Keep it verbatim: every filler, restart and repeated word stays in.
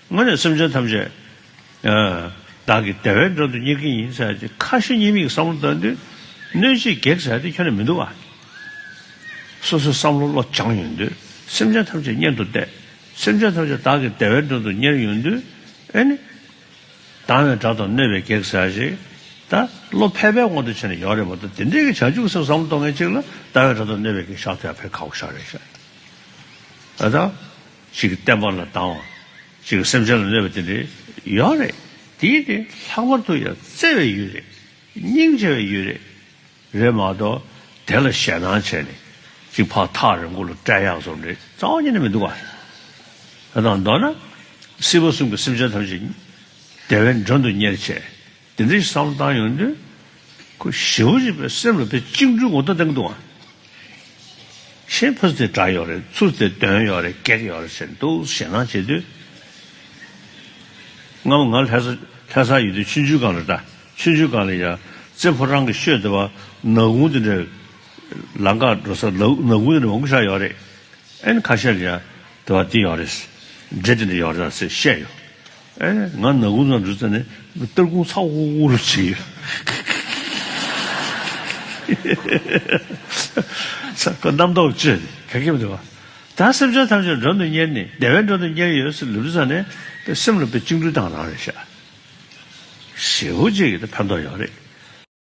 དངོས་གནས་སེམས་ཅན་ཐམས་ཅད་ཨ་བདག་གི་བདེ་བའི་མགྲོན་དུ་གཉེར་གྱི་ཡིན་ཟེར་ཏེ་ཁ་ཞེ་གཉིས་མེད་ཀྱི་བསམ་བློ་བཏང་དུས་གནོད་བྱེད་བགེགས་ཟེར་དེ་ཁྱོན་ནས་མི་འདུག་ཨ། སོ་སོའི་བསམ་བློ་བློ་སྦྱངས་ཡོང་དུས་སེམས་ཅན་ཐམས་ཅད་གཉེན་དུ་བལྟས། སེམས་ཅན་ཐམས་ཅད་བདག་གི་བདེ་བའི་མགྲོན་དུ་གཉེར་ཡོང་དུས་ཨེ་ནི། སྡང་བའི་དགྲ་དང་གནོད་པའི་བགེགས་ཟེར་ཞིག་ད་བློ་ཕལ་པའི་དབང་དུ་བྱས་ནས་ཡོད་རེད་མ་གཏོགས་དེ་འདྲའི་གི་བྱང་ཆུབ་སེམས་བསམ་བློ་གཏོང་མཁན་ཅིག་ལ་སྡང་བའི་དགྲ་དང་གནོད་པའི་བགེགས་ཤར་ཐུབ་ཡ་ཕལ་ཁག་པོ་ཞིག་རེད་ཤག་ད་ལྟ་ཅིག་གི་བསྟན་པ་ལ་སྡང་བ། ཅིག་གི་སེམས་ཅན་ལ་གནོད་པ་དེ་འདྲའི་ཡོད་རེད། དེའི་དེ་ལྷག་པར་དུ་ཡང་བརྩེ་བའི་ཡུལ་རེད། སྙིང་རྗེ་བའི་ཡུལ་རེད། རེད་མ་གཏོགས་དེ་ལ་ཞེད་སྣང་བྱས་ནས་ཅིག་ཕར་ཐག་རིང་པོ་ལ་བསྐྲད་ཡག་བཟོ་འདྲ་རྩ་བ་ཉིད་ནས་མི་འདུག་བ། དེ་དང་མདོར་ན་སྲིད་པ་གསུམ་གྱི་སེམས་ཅན་ཐམས་ཅད་བདེ་བའི་མགྲོན་དུ་གཉེར་བྱས། དེ་འདྲའི་བསམ་བློ་བཏང་ཡོང་དུས་ཁོ་ཞེ་པོ་ཅིག་པའི་སེམས་ལ་དཔེ་བཅིངས་འགྲོལ་ངོ་ཐོག་བསྟན་གྱི་འདུག་བ། ཤེས་ཕ་དེ་དགྲ་ཡོད་རེད། ཚུར་དེ་གདོན་ཡོད་རེད། བགེགས་ཡོད་རེད་ཟེར་འདུག་ཞེད་སྣང་བྱེད་དུས། སྔ་མོ་ང་ལྷ་ས་ལྷ་ས་ཡོད་དུས་ཆུང་ཆུང་སྒང་ལ་ད་ཆུང་ཆུང་སྒང་ལ་ཡ་རྩེ་ཕོ་བྲང་གི་ཤོད་དེ་བ་ནག་ཁུང་དེ་འདྲ་ལམ་ཁ་འགྲོ་ས་ནག་ནག་ཁུང་དེ་འདྲ་མང་པོ་ཞིག་ཡོད་རེད། ཨེ་ནི་ཁ་ཤས་ལ་ཡ་དེ་བ་དེ་ཡོད་རེད། འདྲེ་དེ་འདྲ་ཡོད་རེད་ཟེར་བཤད་ཡོད། ཨེ་ནི་ང་ནག་ཁུང་ནང་འགྲོ་ཙ་ནས་སྟར་ཁུང་ཚ་ཧུ་ཧུ་རུ་བྱེད་ཡོད། ས་ཁོ་རྣམ་རྟོག་བཅོས་ནས་ག་གེ་མི་འདུག་བ། ད་སེམས་ཅན་ཐམས་ཅད་མགྲོན་དུ་གཉེར་ནས་བདེ་བའི་མགྲོན་དུ་གཉེར་ཡོད་ཟེར་ལབ་དུས་ཙ་ནས་དཔེ་སེམས་ལ་དཔེ་བཅིངས་འགྲོལ་བཏང་རང་རེད་ཤག་ཞེ་པོ་ཅིག་གི་ད་ཕན་ཐོགས་ཡོད་རེད།